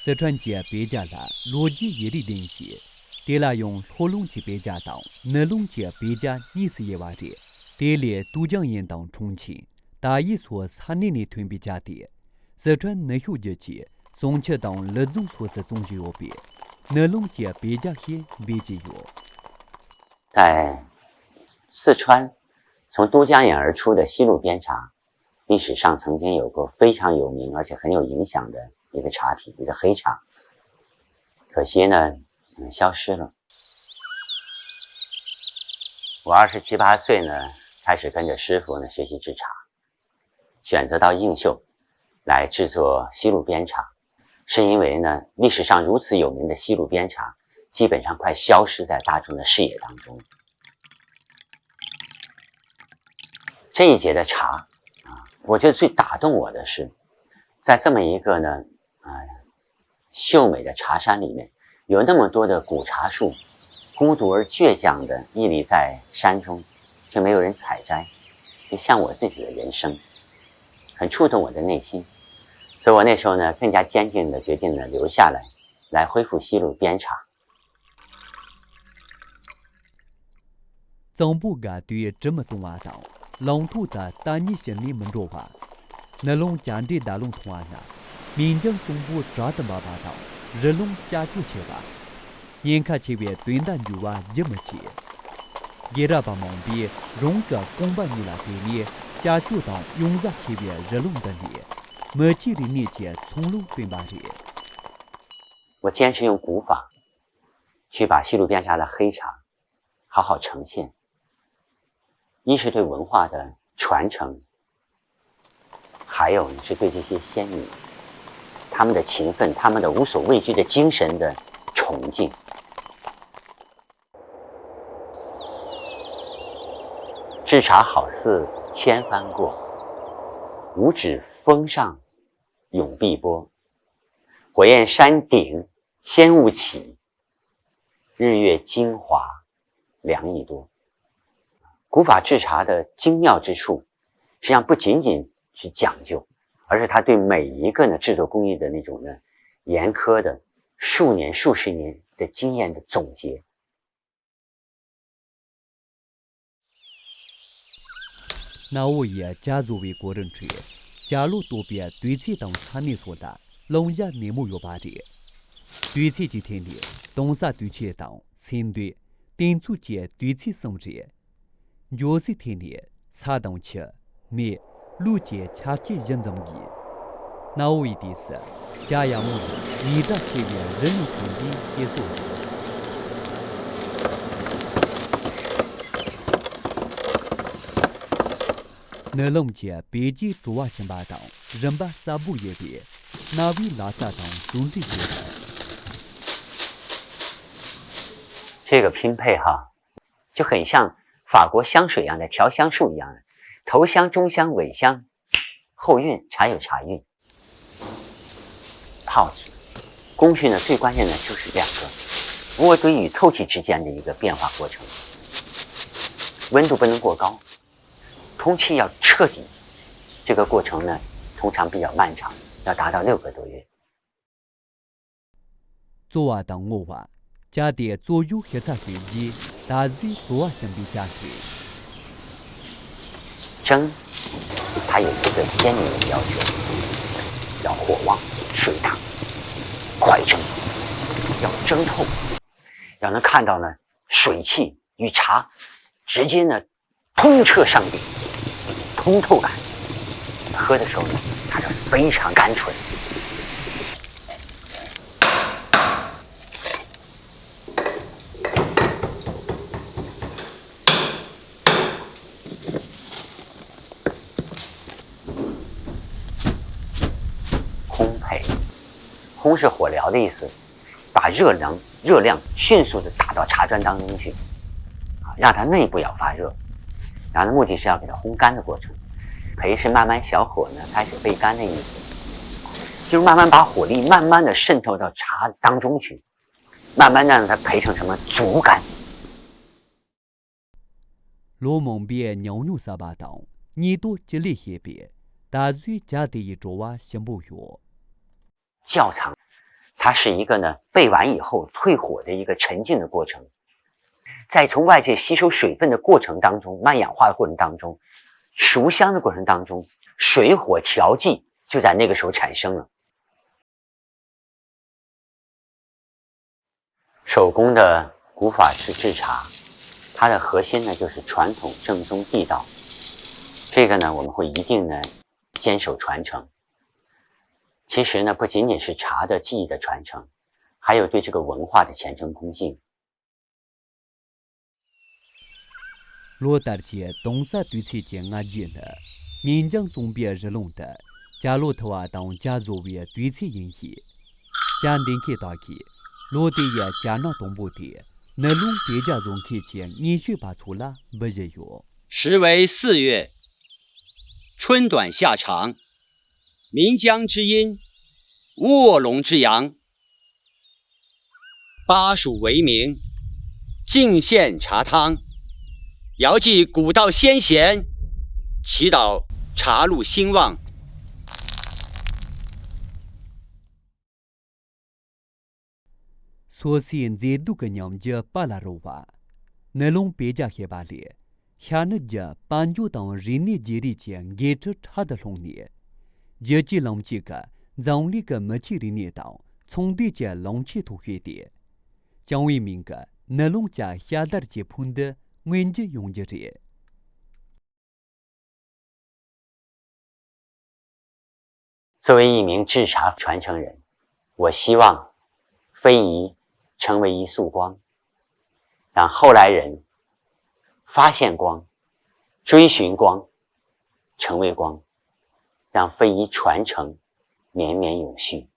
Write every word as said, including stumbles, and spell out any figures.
སི་ཁྲོན་གྱི་བེ་ཇ་ལ་ལོ་རྒྱུས་ཡུན་རིང་ལྡན་ཞིང་། དེ་ལ་ཡང་ལྷོ་ལུང་གི་བེ་ཇ་དང་ནུབ་ལུང་གི་བེ་ཇ་གཉིས་སུ་དབྱེ་བ་རེད། དེ་ལས་ཏུའུ་ཅང་ཡན་དང་ཁྲུང་ཆིང་། ཏ་དབྱིན་སོགས་ས་གནས་ནས་ཐོན་པའི་ཇ་དེ། སི་ཁྲོན་ནུབ་ཕྱོགས་རྒྱུད་ཀྱི་ཟུང་ཆུ་དང་ལི་ཙུང་སོགས་སུ་བཙོང་བཞིན་ཡོད་པས། ནུབ་ལུང་གི་བེ་ཇ་ཞེས་འབོད་ཀྱི་ཡོད། 在四川，从都江堰而出的西路边茶，历史上曾经有过非常有名而且很有影响的一个茶品，一个黑茶。可惜呢，嗯，消失了。我二十七八岁呢，开始跟着师傅呢学习制茶，选择到映秀来制作西路边茶，是因为呢，历史上如此有名的西路边茶，基本上快消失在大众的视野当中。这一节的茶啊，我觉得最打动我的是，在这么一个呢，啊，秀美的茶山里面，有那么多的古茶树，孤独而倔强地屹立在山中，却没有人采摘，就像我自己的人生，很触动我的内心。所以我那时候呢，更加坚定地决定呢留下来，来恢复西路边茶。 གཙང་པོ་དགའ་སྟོན་དྲི་མི་གཏོང་བ་དང་། ལང་ཐོག་ཏུ་རྟ་རྙིད་བྱིན་ནས་མི་འགྲོ་བ། ནུབ་ལུང་གྱ་འདྲེ་ཟླ་ལུང་མཐོང་བ་ན། མིང་རྒྱང་གཙང་པོ་བྲག་ཏུ་འབབ་པ་དང་། རི་ལུང་ཀྱག་ཀྱོག་ཆེ་བ། ཉེན་ཁ་ཆེ་བའི་དོན་དག་འགྱུར་བ་རྒྱུན་མི་ཆད། རྒན་རབས་པ་མང་པོས་རང་གི་རྐང་པ་གཉིས་ལ་བརྟེན་ནས་ཀྱག་ཀྱོག་དང་གཡུང་ཟ་ཆེ་བའི་རི་ལུང་འདི་ནས་མི་ཆོས་རིག་གནས་ཀྱི་ཚོང་ལུགས་བཏོན་པ་རེད། 我坚持用古法去把西路边茶的黑茶好好呈现，一是对文化的传承，还有呢是对这些先民他们的勤奋、他们的无所畏惧的精神的崇敬。制茶好似千帆过，无止风上涌碧波。火焰山顶仙雾起， 日月精华凉意多。古法制茶的精妙之处，实际上不仅仅是讲究，而是它对每一个呢制作工艺的那种呢严苛的数年数十年的经验的总结。 གནའ་བོ་ཡི་ཇ་བཟོ་བའི་གོ་རིམ་ཁྲོད། ཇ་ལོ་བཏོག་པའི་དུས་ཚོད་དང་ས་གནས་སོགས་ལ་ལུང་ཡ་ནན་མོ་ཡོད་པ་རེད། དུས་ཚོད་ཀྱི་ཐད་ནས་གཏོང་ས་དུས་ཆེན་དང་སེམས་འདུན། བསྟེན་ཚུལ་གྱི་དུས་ཚོད་གསུམ་རེད། འཇོག་སའི་ཐད་ནས་ས་དང་ཆུ། མེ། ལུད་ཀྱི་ཆ་རྐྱེན་བཞི་འཛོམས་དགོས། གནའ་བོ་ཡི་དུས་སུ་ཇ་ཡག་མོ་ནི་ཉེ་དྲག་ཆེ་བའི་རི་ནས་ཐོན་པའི་སྐྱེ་སོ་རེད། ནུབ་ལུང་གི་བེ་ཇའི་བྲོ་བ་ཞིམ་པ་དང་རིན་པ་གསལ་པོ་ཡོད་པས་གནའ་བོའི་ལག་རྩལ་དང་ཟུང་འབྲེལ་བྱེད་ཐུབ། 这个拼配哈，就很像法国香水一样的调香术一样的，头香、中香、尾香，后韵茶有茶韵。泡制工序呢，最关键的就是两个，温度与透气之间的一个变化过程，温度不能过高，通气要彻底，这个过程呢，通常比较漫长，要达到六个多月。 བཙོ་བ་དང་བརྔོ་བ། ཇ་དེ་བཙོ་བཞག་ཤི་ཚད་ཀྱི་རྗེས་ད་གཟོད་བྲོ་བ་ཞིམ་པའི་ཇ་ཐོན། 蒸，它有一个鲜明的要求，要火旺、水大、快蒸，要蒸透，要能看到呢水汽与茶直接呢 通彻上顶，通透感，喝的时候呢，它是非常甘醇。烘焙，烘是火燎的意思，把热能、热量迅速的打到茶砖当中去，啊，让它内部要发热。然后呢，目的是要给它烘干的过程。焙是慢慢小火呢开始焙干的意思，就是慢慢把火力慢慢的渗透到茶当中去，慢慢让它焙成什么足感。 ལོ་མང་པོའི་ཉམས་མྱོང་གསར་པ་དང་སྙིང་སྟོབས་ལྕི་ལས་བྱས་པས་ད་གཟོད་ཇ་དེ་ཡི་བྲོ་བ་ཞིམ་པོ་ཡོད། 窖藏，它是一个呢，焙完以后淬火的一个沉浸的过程。在从外界吸收水分的过程当中，慢氧化的过程当中，熟香的过程当中，水火调剂就在那个时候产生了。手工的古法式制茶，它的核心呢就是传统、正宗、地道。这个呢，我们会一定呢坚守传承。其实呢，不仅仅是茶的技艺的传承，还有对这个文化的虔诚恭敬。 ལོ་ལྟར་གྱི་དུང་ས་དུས་ཚོད་ཀྱི་སྔ་རྗེས་ནི། ཉིན་ལྗང་རྩོམ་པའི་རི་ལུང་དུ་ཇ་ལོ་འཐུ་བ་དང་ཇ་བཟོ་བའི་དུས་ཚོད་ཡིན་ཞིང་། ཇ་འདེབས་མཁན་དག་གིས་ལོ་དེ་ཡི་ཇ་ནང་དང་པོ་དེ་ནུ་ལུང་པེ་ཇ་བཟོ་མཁན་གྱི་རྔན་ཞུས་པ་ཚོ་ལ་འབུལ་བཞིན་ཡོད། 时为四月，春短夏长，岷江之阴，卧龙之阳。巴蜀为名，敬献茶汤，遥祭古道先贤，祈祷茶路兴旺。 སོ་སོའི་མཛེས་སྡུག་གི་ཉམས་ཀྱིས་དཔའ་ལ་རོལ་བ། ནུ་ལུང་པེ་ཇ་ཞེས་པ་ལས། ཤར་ནུབ་ཀྱི་དཔལ་འབྱོར་དང་རིག་གནས་བརྗེ་རེས་ཀྱི་འགན་འཁྲི་ཕྲག་ཏུ་ལྷུང་ནས། རྒྱལ་སྤྱིའི་ལམ་ཞིག་གི་འཛམ་གླིང་གི་མི་ཆོས་རིག་གནས་དང་ཚོང་འབྲེལ་གྱི་ལམ་ཆེན་ཐོག་ཞུགས་ཏེ། བྱང་བའི་མིང་གི་ནུ་ལུང་ཇ་ཤ་དར་གྱི་ཕུག་འདི་མངོན་གྱུར་ཡོང་རྒྱུ་རེད། 作为一名制茶传承人，我希望非遗成为一束光，让后来人发现光、追寻光、成为光，让非遗传承绵绵永续。